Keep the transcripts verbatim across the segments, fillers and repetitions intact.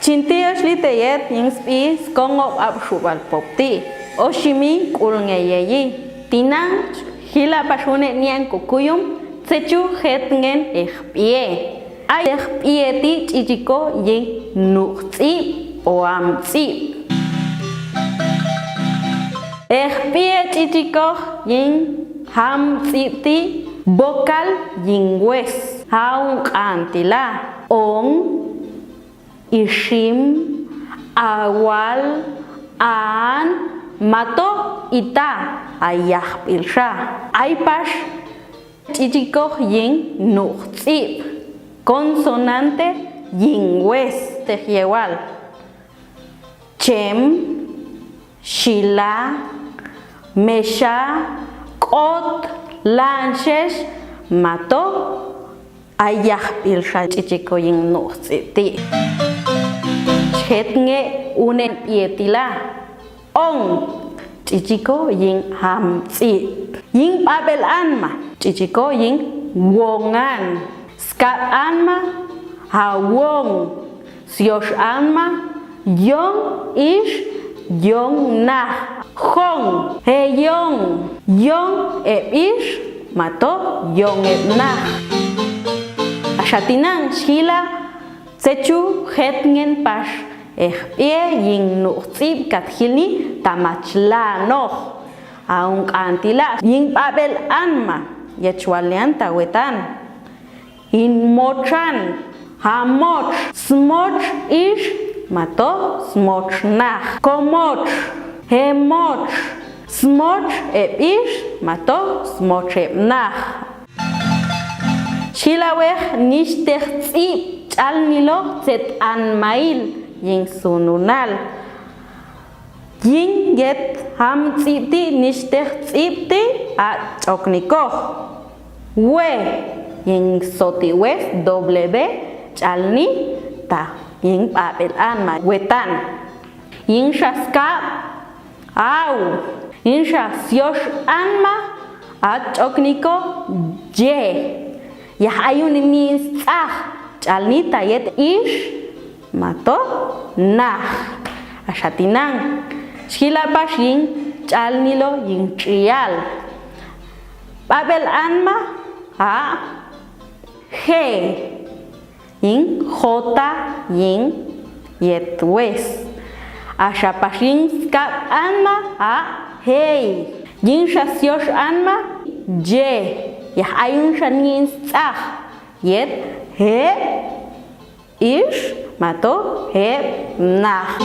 Chinti oxlí teyet yin sbi skongob ab xubal pop ti. Oxi mi k'ul ngeyeyi. Tinang xila pax une nian kukuyum tsechu jetngen ejbie. Ay ejbie ti ch'ichiko yin nu'jts'ib o amts'ib. Ejbie ch'ichikoj yin amts'ib ti bokal yin wes. Aun k'antila. On, ixim, awal, aan, mato, ita, ayajb'ilxa. Ay pax ch'ichikoj yin nu'jts'ib, consonante yin wes tejyewal. Chem, xila, mexa, k'ot, lanxex, mato, ayajb'ilxa ch'ichiko yin nu'jts'ib ti'. Xjetnge' une pietila. On, ch'ichiko yin amts'ib. Yin b'ab'el anma, ch'ichiko yin wongan. Skab anma, awon. Syox anma, yon, ix, yon, naj. Jon, eyon, yon, eb' ix, mato, yon, eb' naj. Axa tinang xila tsechu jetngen pax ejbie yin nu'jts'ib ka tjilni ta machlanoj. Aun k'antila yin b'ab'el anma, yechwalian ta wetan. Inmotxan, amotx, smotx ix, mato, smotx naj. Komotx, emotx, smotx eb' ix, mato, smotx eb' naj. Xila wej nix tejts'ib ch'alnilo tzet anmail yin sununal. Yin yet amts'ib ti' nix tejts'ib ti' ach'oknikoj. We, yin soti wes doble be ch'alni ta yin b'ab'el anma wetan. Yin xa skab, aw. Yin xa syox anma ach'oknikoj, ye. Yaj ayuni ni'in sts'aj ch'alni ta yet ix, mato, naj. Axa tinang xila pax yin ch'alnilo yin ch'ial. B'ab'el anma a', je. Yin jota yin yet wes. Axa pax yin skab anma a', jei. Yin xa syox anma ye. Yaj ayun xa ni'in sts'aj yet je', ix, mato, je', naj.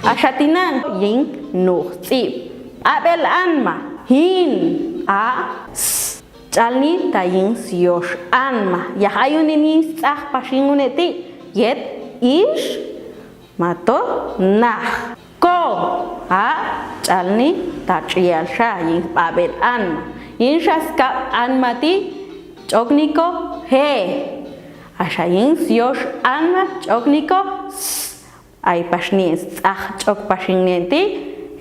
Axa tinang yin nu'jts'ib. B'ab'el anma, jin, a', s. Ch'alni ta yin syox anma. Yaj ayuni ni'in sts'aj pax yin une' ti' yet ix, mato, naj. Ko, a', ch'alni ta ch'ial xa yin b'ab'el anma. Yin xa skab anma ti' ch'oknikoj je. Axa yin syox anma ch'oknikoj s. Ay pax ni'in sts'aj ch'ok pax yin ni'in ti',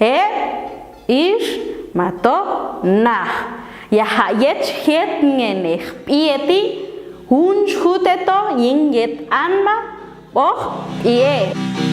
je', ix, mato, naj. Yaj a' yet jetngen ej b'ie ti', jun xjute to yin yet anma b'oj b'ie.